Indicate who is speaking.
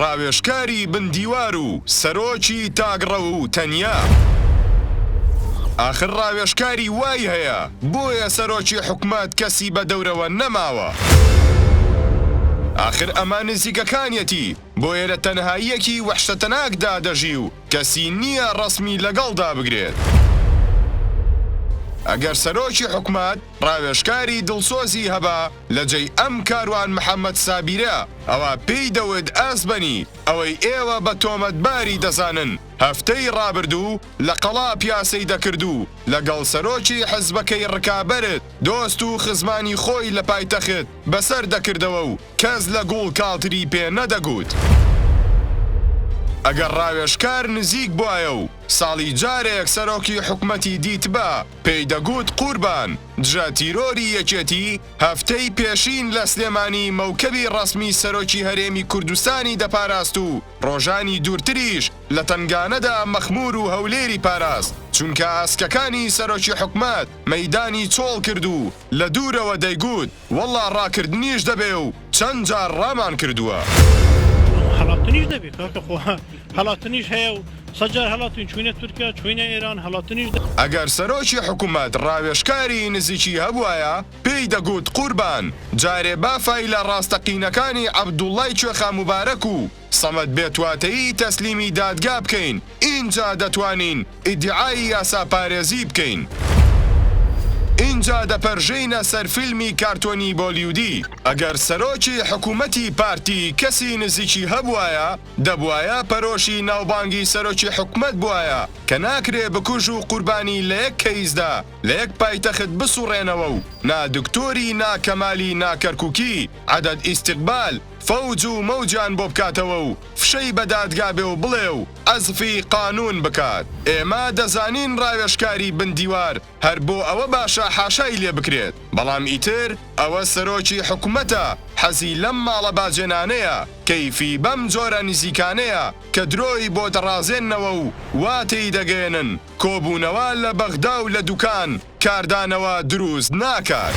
Speaker 1: ڕاوێژکاری بن دیوار و سەرۆکی تاکڕەو و تەنیا. ئاخر ڕاوێژکاری وای هەیە بۆیە سەرۆکی حکومەت کەسی بە دەورەوە نەماوە. ئاخر ئەمە نزیکەکانیەتی بۆیە لە تەنهاییەکی وەحشەتناکدا دەژی و کەسی نییە ڕەسمی لەگەڵدا بگرێت. ئەگەر سەرۆکی حکومەت ڕاوێژکاری دڵسۆزی هەبا لە جێی ئەم کاروان محەمەد سابیرە ئەوا پێی دەوت ئاسبەنی ئەوەی ئێوە بە تۆمەتباری دەزانن هەفتەی ڕابردوو لە قەڵا پیاسەی دەکرد و لەگەڵ سەرۆکی حزبەکەی ڕکابەرت دۆست و خزمانی خۆی لە پایتەخت بەسەر دەکردەوە و کەس لە گوڵ کاڵتری پێ نەدەگوت. ئەگەر ڕاوێژکار نزیک بوایە و ساڵی جارێک سەرۆکی حکومەتی دیتبا پێی دەگوت قوربان دژە تیرۆری یەکێتی هەفتەی پێشین لە سلێمانی مەوکەبی ڕەسمی سەرۆکی هەرێمی کوردستانی دەپاراست و ڕۆژانی دوورتریش لە تەنگانەدا مەخمور و هەولێری پاراست چونکە ئاسکەکانی سەرۆکی حکومەت مەیدانی چۆڵ کرد و لە دوورەوە دەیگوت وەڵا ڕاکردنیش دەبێ و چەند جار ڕامان کردووە.
Speaker 2: هەڵاتنیش دەبێ کاکە خۆ هەڵاتنیش هەیە و سەجار هەڵاتوین چوینە تورکیا چوینە ئێران هەڵاتنیش.
Speaker 1: ئەگەر سەرۆکی حکومەت ڕاوێژکاری نزیکی هەبوایە پێی دەگوت قوربان جارێ با فایلە ڕاستەقینەکانی عەبدوڵای کوێخا موبارەک و سەمەد بێتواتەیی تەسلیمی دادگا بکەین ئینجا دەتوانین ئیدیعای یاساپارێزی بکەین. ئینجا دەپەرژێینە سەر فیلمی کارتۆنی بۆلیودی. ئەگەر سەرۆکی حکومەتی پارتی کەسی نزیکی هەبوایە دەبوایە پەرۆشی ناوبانگی سەرۆکی حکومەت بوایە کە ناکرێ بکوژ و قوربانی لە یەک کەیسدا لە یەک پایتەخت بسوڕێنەوە و نا دکتۆری نا کەمالی نا کەرکوکی عەدەد ئیستیقبال فەوج و مەوجیان بۆ بکاتەوە و فشەی بە دادگا بێ و بڵێ و عەزفی قانوون بکات. ئێمە دەزانین ڕاوێژکاری بن دیوار هەر بۆ ئەوە باشە حاشای لێ بکرێت، بەڵام ئیتر ئەوە سەرۆکی حکومەتە حەزی لەم ماڵە باجێنانەیە، کەیفی بەم جۆرە نزیکانەیە کە درۆی بۆ دەڕازێننەوە و وا تێی دەگەیەنن کۆبوونەوە لە بەغدا و لە دوکان کاردانەوە دروست ناکات.